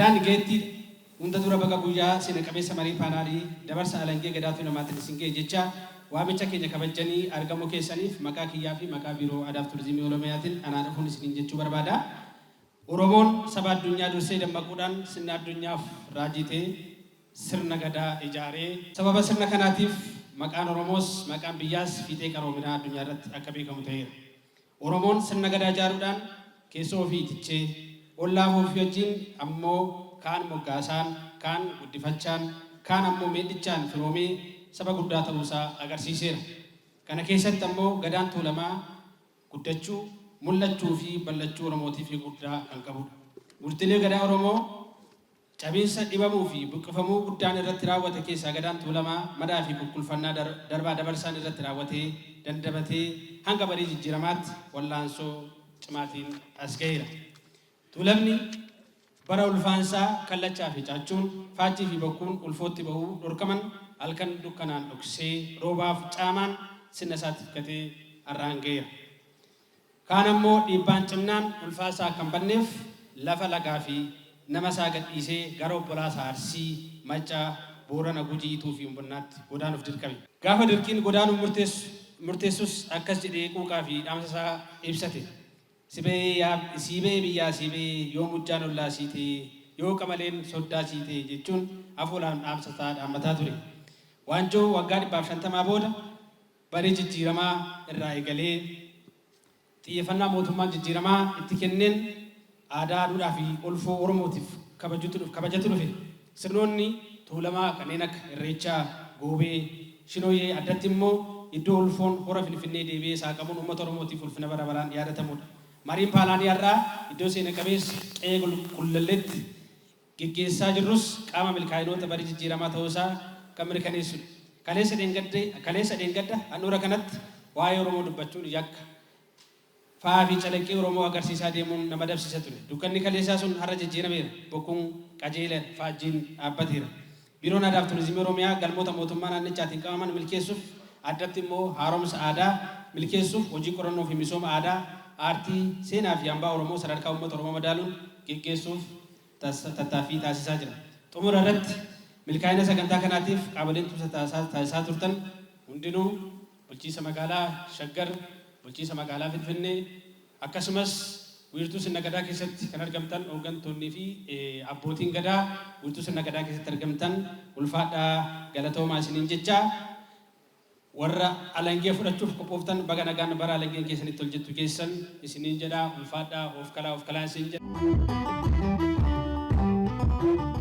Gadaan geettiidha. Hunda dura baga guyyaa seena qabeessa marii paanaalii dabarsa alangee Gadaa Tuulamaatiin isin ga'e jechaa, waamicha keenya kabajjanii argamuu keessaniif maqaa kiyyaa fi maqaa Biiroo Aadaaf Turizimii Oromiyaatiin anaa dhufuun isiniin jechuu barbaada. Oromoon saba addunyaa dursee dammaquudhaan sirna addunyaaf raajii ta'e sirna Gadaa ijaaree. Sababa sirna kanaatiif maqaan Oromoos maqaan biyyaas fiixee qaroominaa addunyaa irratti akka beekamu ta'eera. Oromoon sirna Gadaa ijaaruudhaan keessoo ofii itichee, ollaa ofii wajjin ammoo kaan moggaasaan, kaan guddifachaan, kaan ammoo meedhichaan firoomee saba guddaa ta'uusaa agarsiiseera. Kana keessatti ammoo Gadaan Tuulamaa guddachuu, mul'achuufi bal'achuu Oromootiif hiika guddaa kan qabuudha. Murtiilee Gadaa Oromoo Cabiinsa, dhibamuu fi buqqifamuu guddaan irratti raawwate keessaa Gadaan Tuulamaa madaa fi kukkulfannaa darbaa dabarsaan irratti raawwatee dandamatee hanga barii jijjiiramaatti wal'aansoo cimaatiin as gaheera. Tuulamni bara ulfaansaa Kallachaa fi Caaccuun, Faajjii fi Bokkuun ulfootti bahuu dhorkaman halkan dukkanaan dhoksee roobaaf caamaan sirna isaa tifkatee har'aan gaheera. Kaan ammoo dhiibbaan cimnaan ulfaasaa akka hin badneef lafa, lagaa fi nama isaa gad dhiisee gara obbolaa isaa Arsii, Maccaa, Boorana, Gujii, Ituu fi Umbunnaatti godaanuuf dirqame. Gaafa dirqiin godaanuuf murteessus akkas jedhee quuqaa fi dhaamsa isaa ibsate, Si ba'ee yaa sii ba'ee biyyaa sii ba'ee yoo muccaan ollaa sii ta'ee yoo qamaleen soddaa sii ta'e jechuun afoolaan dhaamsa isaa dhaammataa ture. Waanjoo waggaa dhibbaaf shantamaa booda Barii jijjiiramaa irraa eegalee xiyyeeffannaa mootummaan jijjiiramaa itti kenneen aadaa, duudhaa fi ulfoo Oromootiif kabajatu dhufe. Sirnoonni Tuulamaa kanneen akka Irreechaa, Goobee, Shinooyyee addatti immoo iddoo ulfoon Hora Finfinnee deebi'ee saaqamuun uummata Oromootiif ulfina bara baraan yaadatamuudha. Mariin paanaanii har'aa iddoo seena qabeessa qe'ee Gullalleetti geggeessaa jirrus qaama milkaa'inoota barii jijjiiramaa ta'uu isaa kan mirkaneessudha. Kaleessa kaleessa dheengadda handhuura kanatti waa'ee Oromoo dubbachuun yakka. Fa'aa fi calaqqee Oromoo agarsiisaa deemuun nama dabsiisa ture. Dukkanni kaleessaa sun har'a jijjiirameera. Bokkuun qajeeleera. Faajjiin dhaabbateera. Biiroon Aadaaf Turizimii Oromiyaa galmoota mootummaa naannichaatiin qabaman milkeessuuf addatti immoo haaromsa aadaa milkeessuuf hojii qorannoo fi misooma aadaa, aartii, seenaa fi hambaa Oromoo sadarkaa uummata Oromoo madaaluun geggeessuuf tattaaffii taasisaa jira. Xumura irratti, milkaa'ina sagantaa kanaatiif qaamoleen tumsa taasisaa turtan hundinuu, Bulchiinsa Magaalaa Shaggar, Bulchiinsa Magaalaa Finfinnee, akkasumas Wiirtuu Sirna Gadaa keessatti kan argamtan hooggantoonnii fi abbootiin Gadaa Wiirtuu Sirna Gadaa keessatti argamtan ulfaadhaa galatoomaa isiniin jechaa, Warra alangee fudhachuuf qophooftan baga nagaan bara alangeen keessan itti hojjettu geessan isiniin jedha. Ulfaadhaa, oofkalaa, oofkalaa isiniin jedha.